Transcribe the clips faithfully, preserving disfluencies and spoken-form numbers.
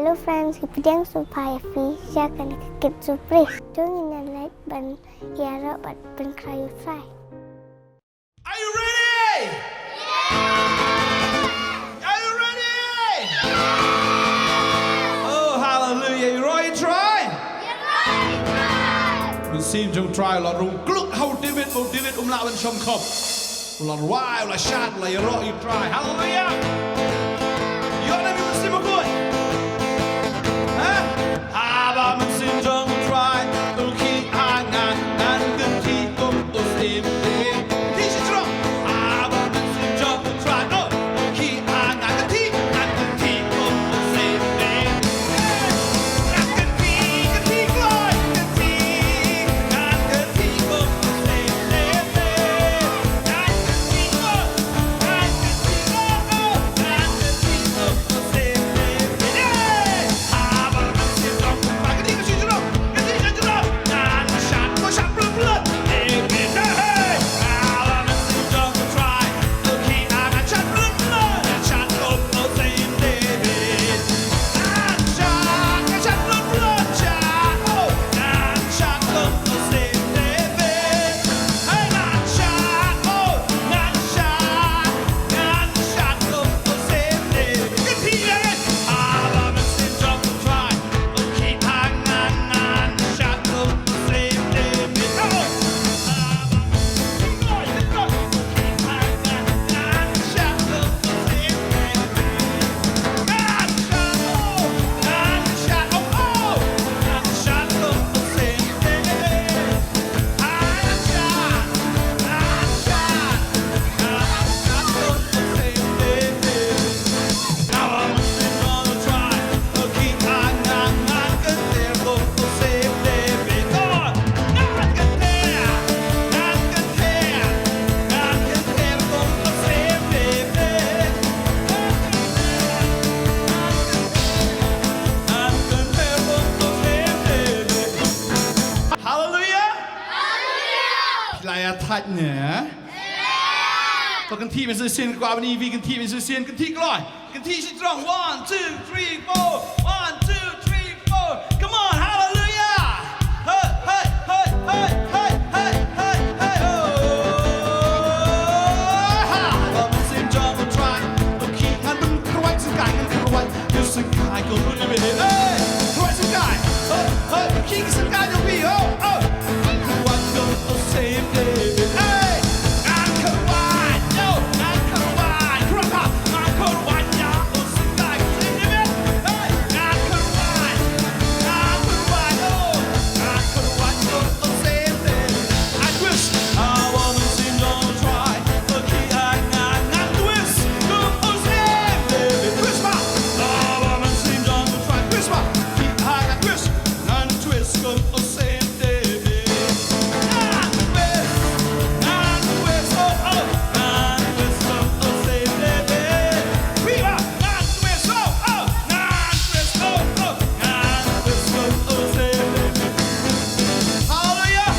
Hello friends, ngi pdiang sngewbha ïa phi sha kane ka kit surprise. To ngin ïa leit ban ïaroh bad ban kren ïa u Trai. Are you ready? Are you ready? Oh, hallelujah. Ïaroh ïa u Trai. Mynsiem jong u Trai u la rung kluk ha u David, ba u David um lah ban shong khop. U la rwai, u la shad, u la ïaroh ïa u Trai. Haleluya. Ïoh na u mynsiem bakhuid. Ha? Haba mynsiem jong u Trai u khih ha nga, ngan kynthih kum u syiem David. Kynthih shi jrong. Haba mynsiem jong u Trai, oh, u khih ha nga, kynthih, ngan kynthih kum u syiem David. Ngan kynthih, kynthih kloi, kynthih, ngan kynthih kum u syiem David. Haleluya. Haleluya. Phi la ïa thait ne? Amen. To kynthih mynshuwa shisien, kwah ban ïa phi kynthih mynshuwa shisien, kynthih kloi. Kynthih shi jrong. One, two, three, four. One, two, three, four. Come on, haleluya. Hey, hey, hey, oh. Ha, ba mynsiem jong u Trai u khih, ngan pynkhraw syngkai, ngan khraw. Ïa syngkai ko mut ïa me, hey! Khroi syngkai. Hey, hey, khih syngkai jong phi, oh, oh. Ngan khroi kum u syiem David, hey! Ngan khroi, yo, ngan khroi. Khroi ka, ngan khroi ïa u syngkai u syiem David, hey! Ngan khroi, ngan khroi, yo, ngan khroi kum u syiem David. I twist, I wanna sing on the try. Hallelujah!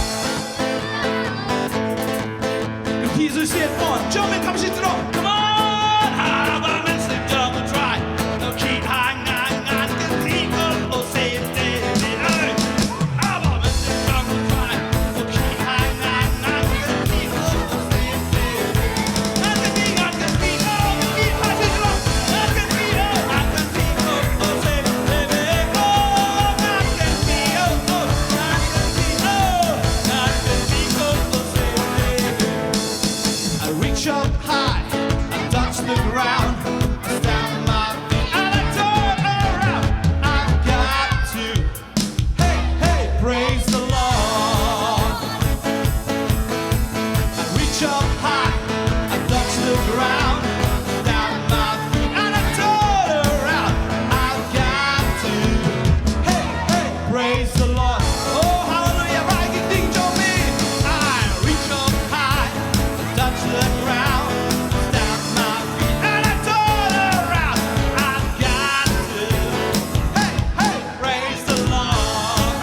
Kynthih shisien, on. Jump in, kham shi jrong. Come on. Haba mynsiem jong u Trai u khih ha nga, ngan kynthih kum u syiem David. Hey. Haba mynsiem jong u Trai u khih ha nga, ngan kynthih kum u syiem David. Ngan kynthih, ngan kynthih, oh, kynthih, kham shi jrong. Ngan kynthih, oh, ngan kynthih kum u syiem David. Oh, ngan kynthih, oh, oh, ngan kynthih, oh, ngan kynthih kum u syiem David. I reach up high, I touch the ground, I stand on my feet, and I turn around. I've got to, hey, hey, praise the Lord. I reach up high, I touch the ground, stand on my feet, and I turn around. I've got to, hey, hey, praise the Lord. Oh, hallelujah, right, you think to me. I reach up high, touch the ground, stamp my feet, and I turn around. I've got to, hey, hey, praise the Lord.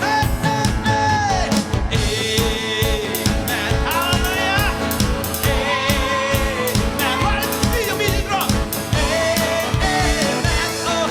Hey, hey, hey. Amen. Hallelujah. Amen. Right, let's see the music drop. Amen. Oh,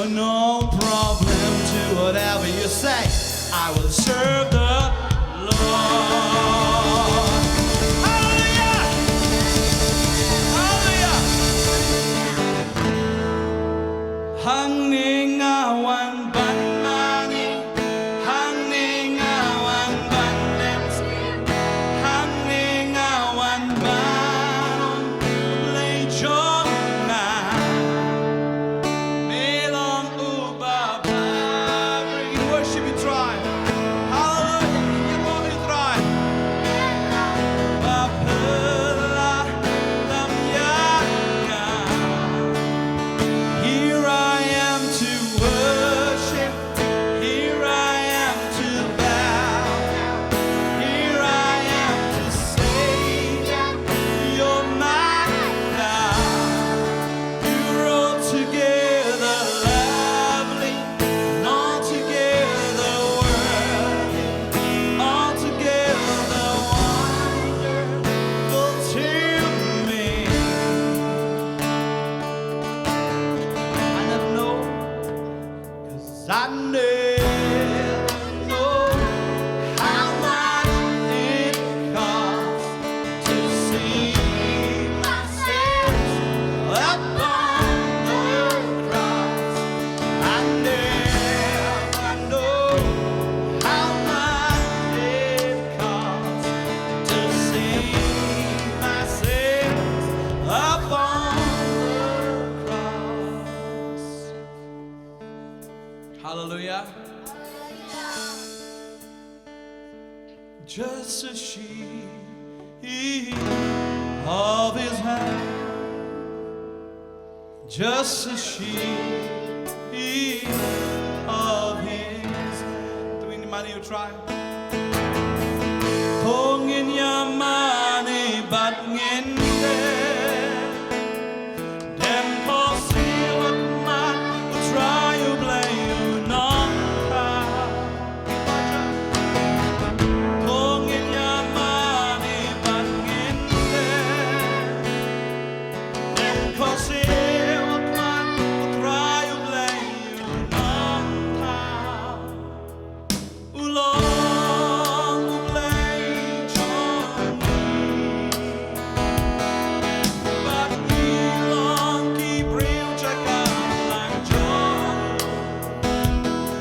No problem to whatever you say. I will serve the Lord. Hallelujah! Hallelujah! Hangne nga wan ban ma ngi, hangne nga wan ban lem skim, hangne nga wan ban ong, Blei jong nga. Me long uba bri. Worship, you try. Hallelujah. You want to try. Ba pela lam ya nga. Here I am to worship. Here I am to bow. Here I am to say, you're my God. You're altogether lovely, and altogether worthy, altogether wonderful to me. And I know, 'cause I never know how much it costs to see my sins upon the cross. I never know how much it costs to see my sins upon the cross. Hallelujah. Just a sheep of his hand. Just a sheep of his hand. Three, money you try. Pong in your money, but ngin de. Dem pawsi wat mat, u Trai u Blei u nongkha. Pong in your money, but ngin de. Dem pawsi wat mat, u Trai u Blei u nongkha. U long u Blei jong ngi. Bad ngi long ki briew jaka lang jong u.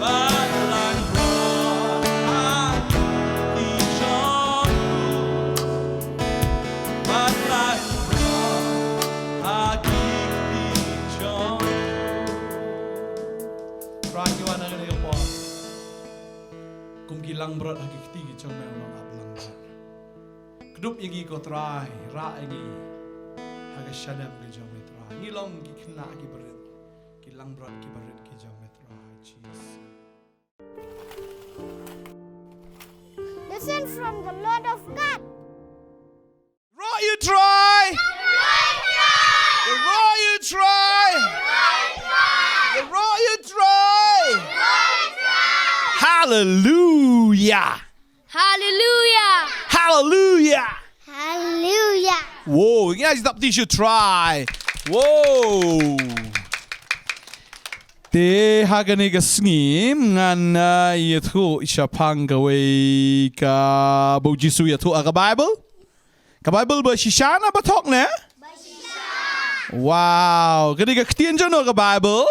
Bad lang brot ha ki jong u. Bad lang brot ha ki jong u. Trai, ngi wan ha kane ka por. Kum ki langbrot ha ki kti ki jong me, u nongap langbrot. Kdup ïa ngi ko Trai, rah ïa ngi ha ka shanem ka jong me Trai. Ngi long ki khynnah ki barit, ki langbrot ki barit ki jong me Trai Jisu. Lesson from the Word of God. Roh ïa u Trai. Roh ïa u Trai. Roh ïa u Trai. Hallelujah. Hallelujah. Hallelujah. Hallelujah. Wow, ngi ai dap ti sha u Trai. Wow. Te ha kane ka sngi ngan, uh, ïathuh shaphang kawei kaba u Jisu u ïathuh ha ka Bible. Ka Bible ba shisha ne ba thok ne? Ba shisha. Wow, kane ka ktien jong no ka Bible?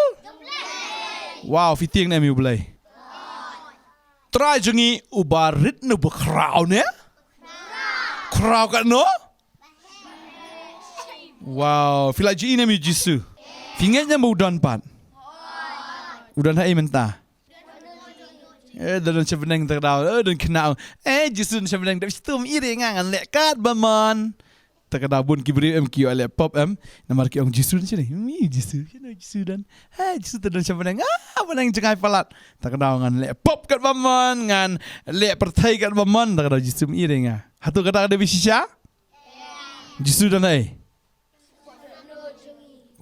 Wow, phi tieng ne em ïa u Blei? Trai jong ngi uba rit ne uba khraw ne? Khraw katno? Wow, phi la ju ïohi ne em ïa u Jisu? Phi ngeit ne em ba u don pat? U don haei mynta? Eh, don, don sha bneng, te ka daw, eh, don khynnah. Eh, Jisu don sha bneng, dep shitom ïa nga, ngan leh kat ba mon. Te ka daw bun ki briew em ki ïoh leh pop em. Namar ki ong Jisu don shane. Hmm, Jisu, shano Jisu don? Eh, Jisu te don sha bneng. Ah, bneng jngai palat. Te ka daw ngan leh pop kat ba mon, ngan leh pyrthei kat ba mon. Te ka daw Jisu ïa nga. Hato kata ka dei ba shisha? Jisu don haei?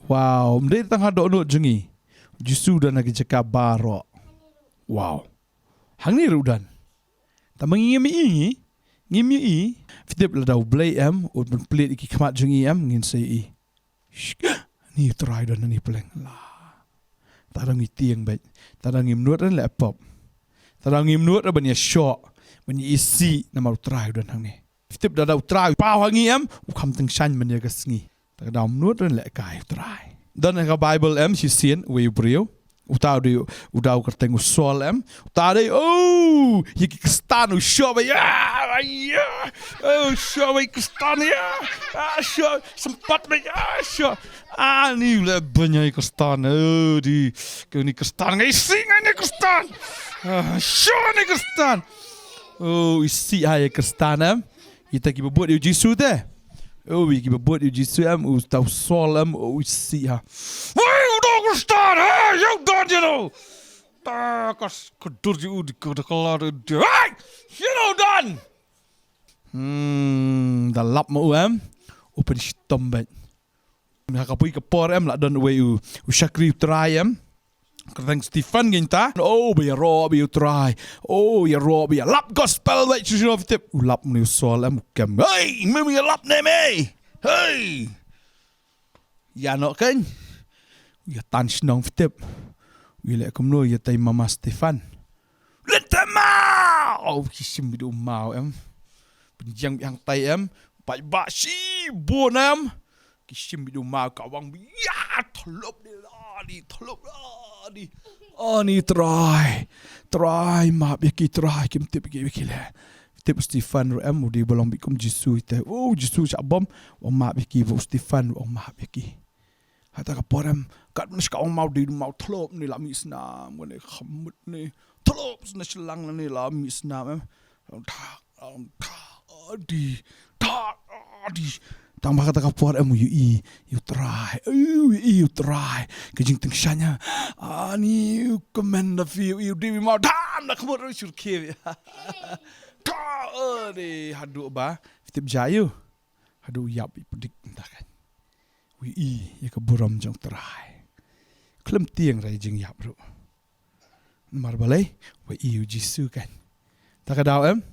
Wow, ym dei tang ha dohnud jong ngi. Jisu don ha ki jaka baroh. Wow. Hangne ruh u don. Tang ba ngim ïohi ngi, ngim ïohi. Phi tip lada u Blei em, un pynplied ïa ki khmat jong ngi em, ngin sa ïohi. Shh, ni u Trai don hangne pleng. La. Tang da ngi tieng beit. Tang da ngim nud ruh leh pop. Tang da ngim nud ruh ban ïashoh, ban ïa isih namar U Trai u don hangne. Phi tip lada U Trai u paw ha ngi em, u kham tyngshaiñ ban ïa ka sngi. Tang da ngim nud ruh leh kai U Trai. Don ha ka Baibl em shisien uwei u briew. Uta u dei, uta u kyrteng u Saul em. Uta dei, oh, ïa ki Khristan u shoh beit ïa, ïa. Oh, shoh beit Khristan ïa. Ah, shoh, sympat beit ïa, shoh. Ah, ni u leh beiñ ïa Khristan. Oh, di, kane Khristan, nga isih nga ïa ni Khristan. Ah, shoh ni Khristan. Oh, isih ha ïa Khristan em. Ïa kita kiba bud ïa u Jisu te. Oh, ïa kiba bud ïa u Jisu em, uta u Saul em, oh, isih ha. Wei, u don Khristan, ha, ïa u don ïa no. Ta ka s-, ka dur ji u di ka da ka la de. Hei! Ïa no don. Hmm, da lap ma u em. U pynshitom beit. Ha ka poi ka por em la don uwei u, u shakri U Trai em. Kyrteng Stephen kein ta. Oh, ba ïaroh beit ïa U Trai. Oh, ïaroh beit, ïalap gospel beit shuh shuh, phi tip. U lap ne u Saul em, u kem. Hei, me me ïalap ne me. Hei. Ïa noh kein. U ïa tan shnong, phi tip. U ïa leh kumno, ïa tai mama Stephen. Lynter maw! Ki shim beit u maw em. Pynjang beit hangtai em. Paidbah shibun em. Ki shim beit u maw, ka wang beit ïa, thlop ne la di, thlop la di. Ani Trai. Trai map ïa ki Trai, kim tip ïa ki, ïa ki leh. Tip Stephen ruh em, u dei ba long beit kum Jisu te. Oh, Jisu shah bom, u ong map ïa ki, ba u Stephen ruh u ong map ïa ki. Hata ka por em, katno shi ka ong maw dei maw thlop ne la mih snam, kane kham mut ne. Thlop sna shlang ne la mih snam em. Thak, thak, di, thak, di. Tang ba kata ka por em u ïohi ïa U Trai. Ïohi ïa U Trai. Ka jingtyngshaiñ. Ani u kmen da phi u dei maw dam da khmut ruh shur khie. Ta, ade, haduh ba. Phi tip jia ïa u. Haduh u ïap ïa pdik mynta kan. U ïohi ïa ka burom jong U Trai. Khlem tieng re jingïap ruh. Namar balei, u ïohi ïa u Jisu kan. Ta ka daw em.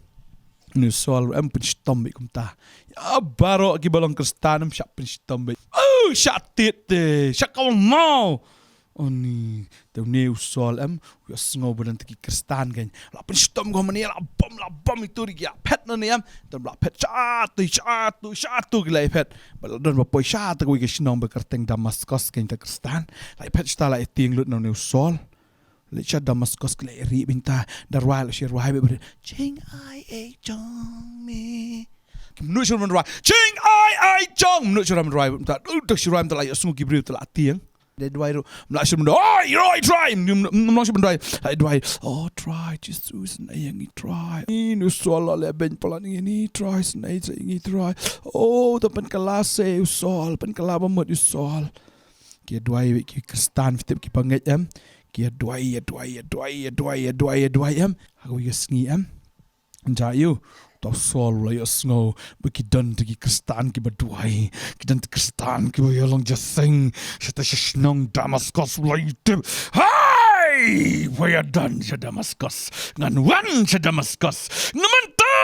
Une u Saul em pynshitom beit kumta. Ïa baroh kiba long Khristan em shah pynshitom beit. Oh, shah tied te, shah kawang maw. Oni, te une u Saul em, u ïohsngew ba don kita ki Khristan kan. La pynshitom ko mane, la bom, la bom ito ri ki ïa phet nane em. Te la phet shatu, shatu, shatu ki la phet. Ba la don ba poi shatu kawei ka shnong ba kyrteng Damaskos kan ta Khristan. La phet shata la tieng lut na une u Saul. Leit sha Damaskos ki la rieh bynta, da rwai la shi rwai beit. Jing ai ei jong me. Ki mnuh shi rwai. Jing ai ei jong. Mnuh shi rwai bynta. Uh, da shi rwai bynta la ïohsngew ki briew te la tieng. Da duwai ruh. Mla shi rwai. Oi, oi, Trai. Mla shi rwai. Ai duwai. Oh, Trai, Jisu, sngewbha ïa ngi Trai. Ni nu sola le ben pala ni ni Trai, sngewbha ïa ngi Trai. Oh, ta pynkylla se u Saul, pynkylla ba mut u Saul. Ki ïa duwai ki Khristan, phi tip ki pangeit em. Ki ïa duwai, ïa duwai, ïa duwai, ïa duwai, ïa duwai, ïa duwai em. Ha kawei ka sngi em. Jia ïa u, ta u Saul u la ïohsngew ba ki don kita ki Khristan kiba duwai. Ki don kita ki Khristan kiba ïa long jingïaseng. Shata sha shnong Damaskos u la ïa tip. Hai! Ba ïa don sha Damaskos. Ngan wan sha Damaskos. Nga mynta!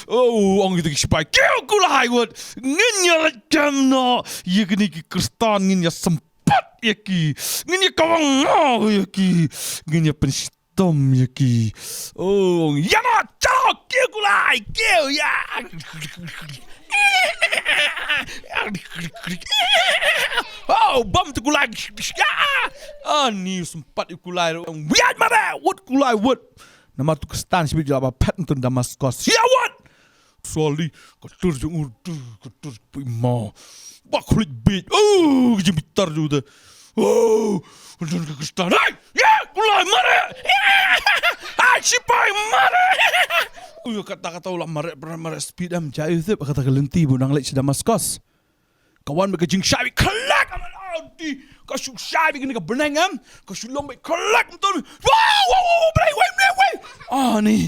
Oh, ong kita ki sipai. Kiew kulai wut. Ngin ïa leit kem noh ïa kine ki Khristan, ngin ïa sympat ïa ki. Ngin ïa kawang noh ïa ki. Ngin ïa pynshitom ïa ki. Oh, ïa noh, chok, kiew kulai, kiew, ïa. Oh, bam tu kulai. Ïa. Ah, ni sympat ïa kulai. Ïa, mare, wut kulai, wut. Namar tu Khristan shibit jylla ba phet tu Damaskos. Ïa, wut. Saul di, ka tur jong u, tur, ka tur pui mo. Ba khlieh bit. Oh, ka jingbitar jong u te. Oh, ka don ka Khristan. Hai, ïa, kulai mare. Ïa, hai, sipai mare. Oh, kata kata u la mare, mare, mare speed em jia ïa u tip, kata ka lynti ba u nang leit sha Damaskos. Ka wan bad ka jingshai beit khlek, aman, oh, di, ka shu shai beit kane ka bneng em, ka shu long beit khlek, mton. Wow, wow, wow, brei, wei, brei, wei. Ani,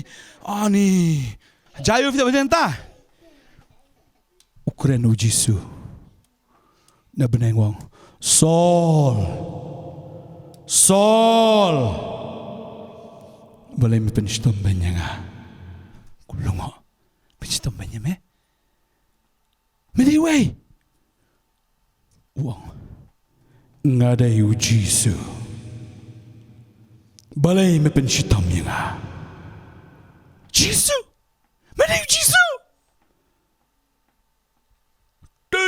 ani. Jia ïa u tip ba dei ta. U kren u Jisu. Na bneng u ong, Saul. Saul. Balei me pynshitom bein ïa nga? Ku lyngngoh. Pynshitom bein ïa me? Me dei wei? U ong, Nga dei u Jisu. Balei me pynshitom ïa nga? Jisu? Me dei u Jisu? Te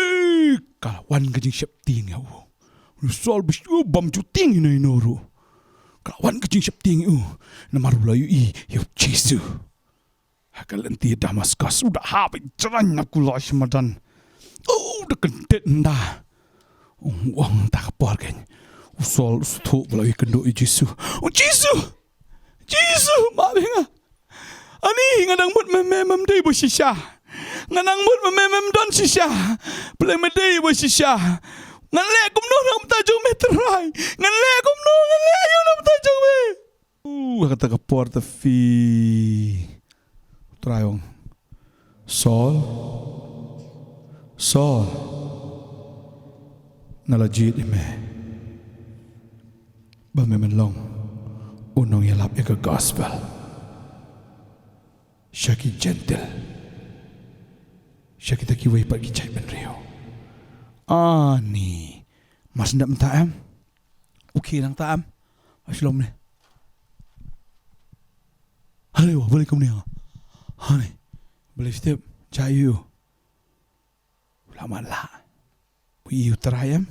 ka la wan ka jingsheptieng ïa u. U Saul ba shu bam ju tieng ïa u ruh. Ka la wan ka jingsheptieng ïa u. Namar u la ïohi ïa u Jisu. Ha ka lynti Damaskos u da hap ïa jrang na ku la shmadan. U da kyntet nda. U ong ta ka por kein. U Saul u sngewthuh ba la ïakynduh ïa u Jisu. U Jisu! Jisu! Map ïa nga. Ani nga dang mut me me mem dei ba shisha. Nga dang mut me me mem don shisha. Balei me dei ba shisha? Ngan leh kumno na ka bynta jong me Trai? Ngan leh kumno, ngan leh aïu na ka bynta jong me? Uh, ha kata ka por te phi. Trai ong. Saul. Saul. Nga la jied ïa me. Ba me men long u nongïalap ïa ka gospel sha ki Jentil, sha kita kiwei pat ki jaitbynriew. Ani, mar shu dep mynta em? U khie nangta em? Ashlom ne. Hale wa, balei kumne? Hane. Balei step? Jai ïa u. La matlah. U ïohi ïa u Trai em?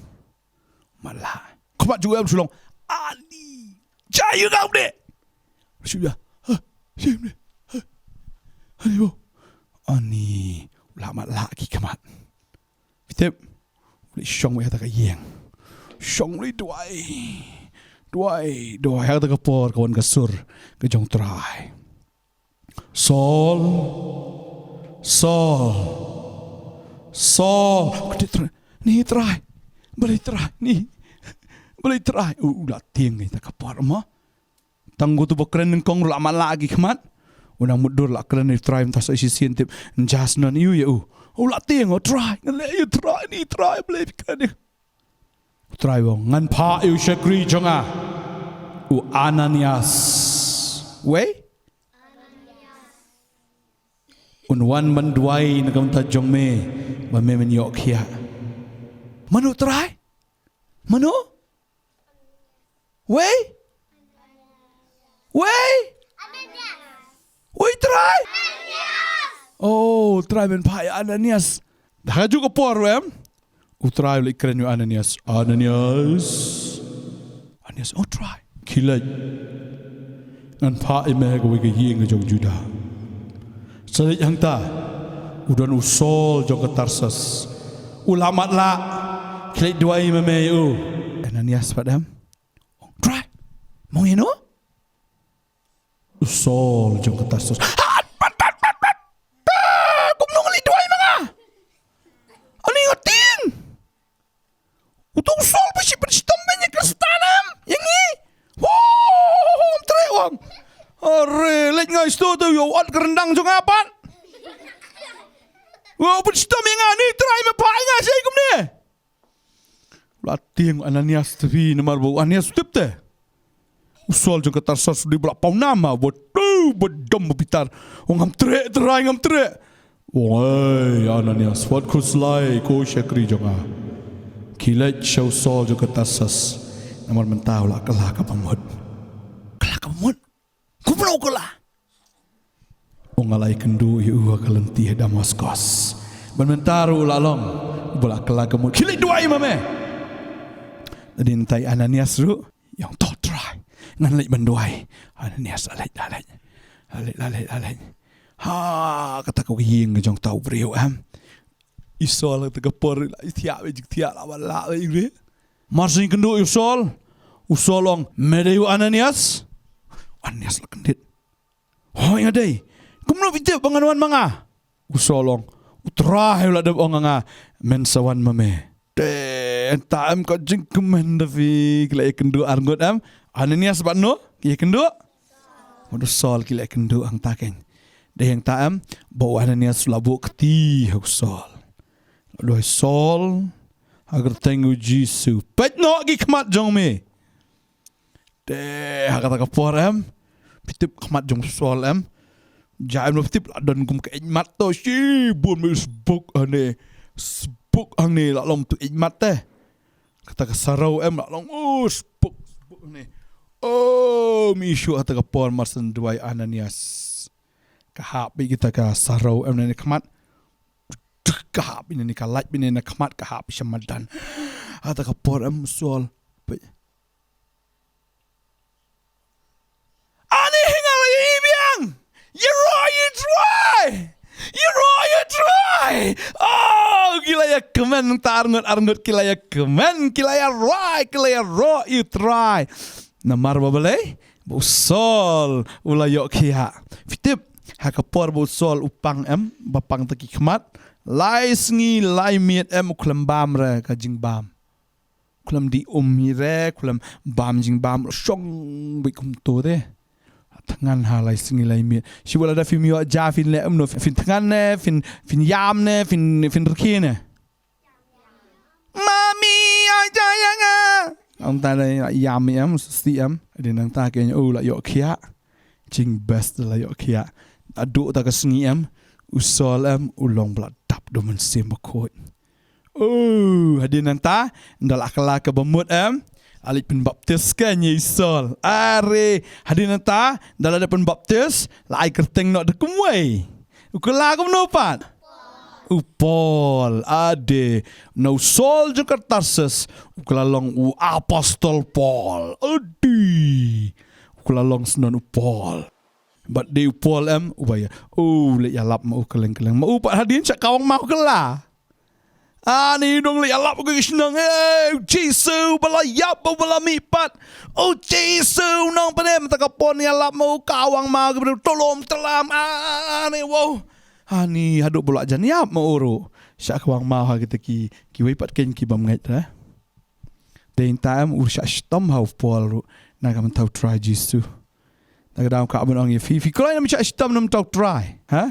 Matlah. Khmat jong u em shu long. Ani. Jai ïa u ngam de. Shu ïa. Ha. Shu ïa. Ha. Ani bo. Ani. La matlah ki khmat. Phi tip. U leit shong wei ha kata ka ïing. Shong u leit duwai. Duwai. Duwai ha kata ka por ka wan ka sur ka jong u Trai. Saul, Saul, Saul. Kata Trai. Ni Trai. Balei Trai? Ni. Balei Trai? U, u la tieng ïa kata ka por mo. Tang uto ba kren nyngkong ruh la matlah ki khmat. U nang mutdur la kren ïa u Trai mynta sa shisien tip. Njas non ïa u ïa u. U la tieng, o Trai. Ngan leh ïa u Trai, ni Trai, balei phi kren ïa u. U Trai u ong, ngan phah ïa u shakri jong nga u Ananias. Wei? Un wan ban duwai na ka bynta jong me ba me men ïoh khiah. Mano Trai? Mano? Wei? Wei? Wei Trai? Oh, Trai men phah ïa Ananias. Da ka juh ka por em. U Trai u leit kren ïa u Ananias. Ananias. Ananias, oh Trai. Khie leit. Ngan phah ïa me ha kawei ka ïing ka jong Judah. Sa leit hangta u don u Saul jong ka Tarsus. U la matlah. Khie leit duwai ma me ïa u. Ananias pat em. Trai. Mong ïa no? U Saul jong ka Tarsus. Hat, pat, pat, pat, pat. Ah, kumno ngan leit duwai ma nga? Ani nga tieng. Uto u Saul ba shu pynshitom beiñ ïa Khristan em, ïa ngi. Wow, treh wang. Are, leit ngai sto tu, ïoh ot ka ryndang jong nga pat. Wow, pynshitom ïa nga ni, Trai me phah ïa nga shai kumne. La tieng Ananias te phi namar ba u Ananias u tip te. U Saul jong ka Tarsus u dei ba la pawnam ha, ba tu, ba dom ba bitar. U ngam treh, Trai ngam treh. Oi, Ananias, wat khuslai ko shakri jong nga. Khie leit sha u Saul jong ka Tarsus. Namar mynta u la kylla ka bamut. Kylla ka bamut? Kumno u kylla? U nga la ïakynduh ïa u ha ka lynti ha Damaskos. Ban mynta ruh u la long. Ba la kylla ka bamut. Khie leit duwai ma me. Nadien tai Ananias ruh. Ïa u to Trai. Ngan leit ban duwai. Ananias la leit, la leit. La leit, la leit, la leit. Ha, kata ka ïing ka jong uta u briew em. I Saul kata ka por la i thiah beit, i thiah la ba la beit i re. Mar shu ïakynduh ïa u Saul. U Saul ong, me dei u Ananias? Ananias la kyndit. Hooid nga dei. Kumno phi tip ba ngan wan ma nga? U Saul ong, u Trai u la dep ong ha nga, men sa wan ma me. Te, ta em ka jingkmen da phi, ki la ïakynduh arngut em. Ananias bad no, ki ïakynduh. Bad u Saul ki la ïakynduh hangta kein. Dei hangta em, ba u Ananias u la buh kti ha u Saul. U la ong, Saul, ha ka kyrteng u Jisu, peit noh ki khmat jong me. Te ha kata ka por em, phi tip khmat jong u Saul em. Jai em, phi tip la don kum ka ïeit mat to shibun, me sbuk hangne, sbuk hangne la long tu ïeit mat te. kata ka sarew em la long, oh, spuk, spuk ne. Oh, mi shu kata ka por mar shen duwai Ananias. Ka hap beit kita ka sarew em na ne khmat. Ka hap beit ne ka lait beit ne na khmat ka hap sha madan. Kata ka por em Saul. Beit. Ani hingal i biang. Ïaroh ïa u Trai. Ïaroh ïa u Trai. Oh, ki la ïa kmen ta arngut arngut ki la ïa kmen ki la ïa roi ki la ïaroh ïa u Trai. Namar ba balei? Ba u Saul u la ïoh khiah. Phi tip ha ka por ba u Saul u pang em ba pang ta ki khmat. Lai sngi lai miet em u khlem bam re ka jingbam. Khlem dih um hi re, khlem bam jingbam, shong beit kumto te. Thngan ha lai sngi lai miet. Shi wala da phim ïoh ja phin leh kumno, phin thngan ne, phin, phin ïam ne, phin, phin rkhie ne. Mami, ai ja ïa nga. Ong ta ne ïam ïam, si ïam. Dei nangta ke u la ïoh khiah. Jing best la ïoh khiah. Haduh ta ka sngi em, u Saul em, u long ba la dap da u Mynsiem Bakhuid. Oh, hadien nangta, ynda la kylla kaba mut em, la leit pynbaptis ka ïa u Saul. Are, hadien nangta, ynda la dep pynbaptis, la ai kyrteng noh da kumwei. U kylla kumno pat? U Paul, ade, na u Saul jong ka Tarsus, u kylla long u apostol Paul. Ade, u kylla long shen u Paul. Bad dei u Paul em, u ba ïa, oh, leit ïalap ma u kylleng kylleng. Ma u pat hadien sha kawang maw kylla. Ani dang leit ïalap ha ka shnong, eh, u Jisu, ba la ïap, ba la mihpat. Oh, Jisu, nongpynim, mynta ka por ïalap ma u kawang maw, ki briew tulum, tylam, ani, wow. Ani, haduh ba la jan ïap ma u ruh. Sha kawang maw ha kita ki, kiwei pat kein ki bym ngeit, eh. Dei nangta em u shah shitom ha u Paul ruh. Na ka mynta u Trai Jisu. Na ka daw ka ban ong ïa phi, phi kloi ngam shah shitom na mynta u Trai. Ha?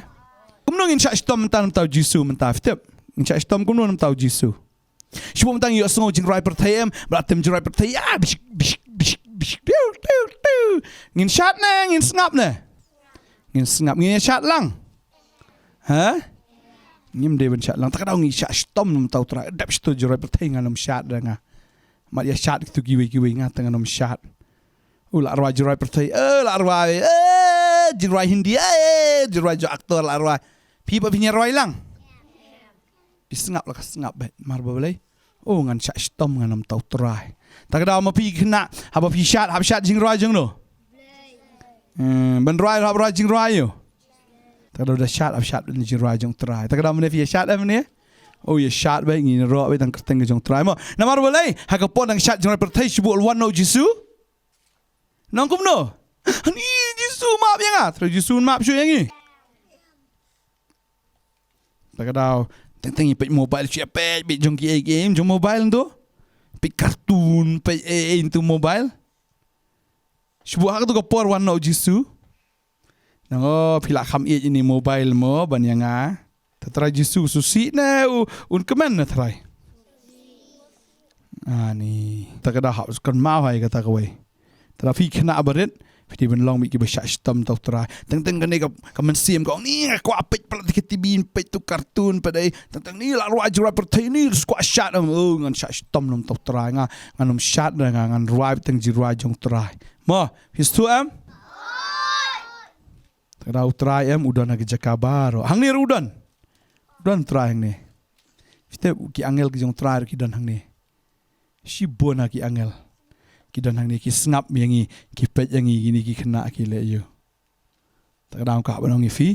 Kumno ngin shah shitom mynta na mynta u Jisu mynta phi tip. Ngin shah shitom kumno na mynta u Jisu. Shu mynta ngi ïohsngew jingrwai pyrthei em, ba la tem jingrwai pyrthei. Ya, bishik, bishik, bishik, bishik, tiu, tiu, tiu. Ngin shad ne, ngin sngap ne. Ngin sngap, ngin ïa shad lang. Ha? Ngim dei ban shad lang. Ta ka daw ngi shah shitom na mynta u Trai. Dep shitom jingrwai pyrthei ngan ym shad da nga. Mat ïa shad kitu kiwei kiwei nga te ngan ym shad. U la rwai jingrwai pyrthei. Eh, la rwai. Eh, jingrwai Hindi. Eh, jingrwai jong actor la rwai. Phi ba phin ïa rwai lang. Phi sngap la ka sngap beit. Mar ba balei. Oh, ngan shah shitom ngan ym tau Trai. Ta ka daw ma phi khynnah, haba phi shad, hap shad jingrwai jong no. Hmm, ban rwai hap rwai jingrwai ïo. Ta ka daw da shad, hap shad jingrwai jong Trai. Ta ka daw mynne phi ïa shad em mynne. Oh, ïa shad beit, ngin ïaroh beit tang kyrteng ka jong Trai mo. Namar balei, ha ka por nang shad jingrwai pyrthei shibun wan noh u Jisu. Nang kumno? Ani Jisu map ïa nga, Trai Jisu map shuh ïa ngi. Ta ka daw, teng teng ïa peit mobile, shu ïa peit, peit jong ki ei ki ei, jong mobile nto. Peit cartoon, peit ei ei nto mobile. Shibun ha kato ka por wan noh u Jisu. Nang o, phi la kham ïeit ïa ini mobile mo, ban ïa nga. Ta Trai Jisu, u sngewsih ne, u, un kmen ne Trai. Ani, ta ka daw hap, kan mau hai kata kawei. Te lada phi khynnah barit, phi dei ban long beit kiba shah shitom tau Trai. Teng teng kane ka, ka mynsiem ka ong ni nga kwah peit palat ka T V, peit tu cartoon, peit ei. Teng teng ni la rwai jingrwai pyrthei ni, kwah shad em. Oh, ngan shah shitom nom tau Trai nga. Ngan ym shad da nga, ngan rwai teng jingrwai jong Trai. Mo, phi sngewthuh em? Te lada u Trai em, u don ha ki jaka baroh. Hangne ruh u don. U don Trai hangne. Phi tip ki angel ki jong Trai ruh ki don hangne. Shibun ha ki angel. Ki don hangne ki sngap ïa ngi, ki peit ïa ngi, kine ki khynnah ki leh ïa u. Ta ka daw ka ban ong ïa phi.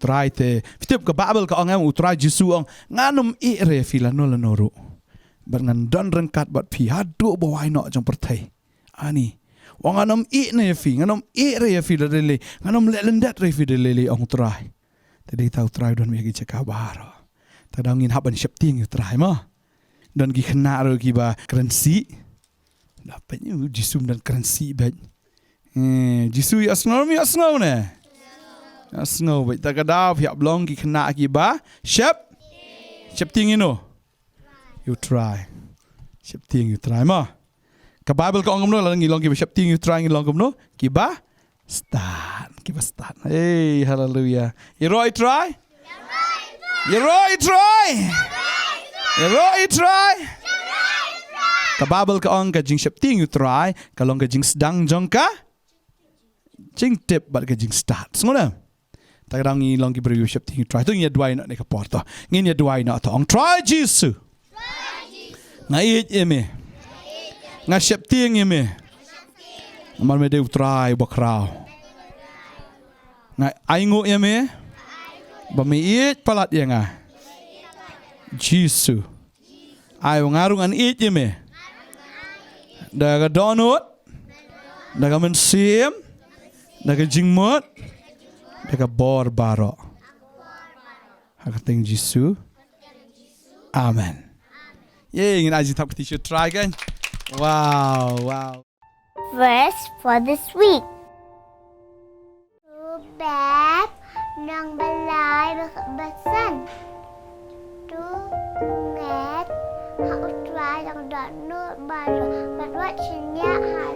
Trai te, phi tip ka Baibl ka ong em u Trai Jisu ong, ngan ym ïeh re ïa phi lano lano ruh. Bad ngan don ryngkat bad phi haduh ba wai noh jong pyrthei. Ani. Wa ngan ym ïeh ne ïa phi, ngan ym ïeh re ïa phi da lei lei, ngan ym leh lyndet re ïa phi da lei lei ong u Trai. Te dei ta u Trai u don ïa ki jaka baroh. Ta daw ngin hap ban sheptieng ïa u Trai mo. Don ki khynnah ruh kiba kren sih. Da peit ïa u Jisu don kren sih beit. Eh, Jisu ïa sngew, ïa sngew ne. Ïa sngew beit ta ka daw phi hap long ki khynnah kiba shep. Sheptieng ïa no. Ïa u Trai. Sheptieng ïa u Trai mo. Ka Baibl ka ong kumno, lada ngi long kiba sheptieng ïa u Trai ngi long kumno? Kiba stad, kiba stad. Hey, haleluya. Ïaroh ïa u Trai? Ïaroh ïa u Trai? Ïaroh ïa u Trai? Ka Baibl ka ong ka jingsheptieng ïa u Trai ka long ka jingsdang jong ka jingtip bad ka jingstad. Sngewbha. Ta ka daw ngi long ki briew sheptieng ïa u Trai. To ngin ïa duwai noh ne ka por to. Ngin ïa duwai noh to. Ong Trai Jisu. Nga ïeit ïa me. Nga sheptieng ïa me. Namar me dei u Trai uba khraw. Nga ainguh ïa me. Ba me ïeit palat ïa nga. Jisu. Ai ba nga ruh ngan ïeit ïa me. Da ka dohnud. Da ka mynsiem. Da ka jingmut. Da ka bor baroh. Ha ka kyrteng Jisu. Amen. Ye, ngin ai jingthap kti sha u Trai kan. Wow, wow. Verse for this week. To bad nang balai basan. To nget ha u Trai dang dohnud baroh. Bad wat shynriah ha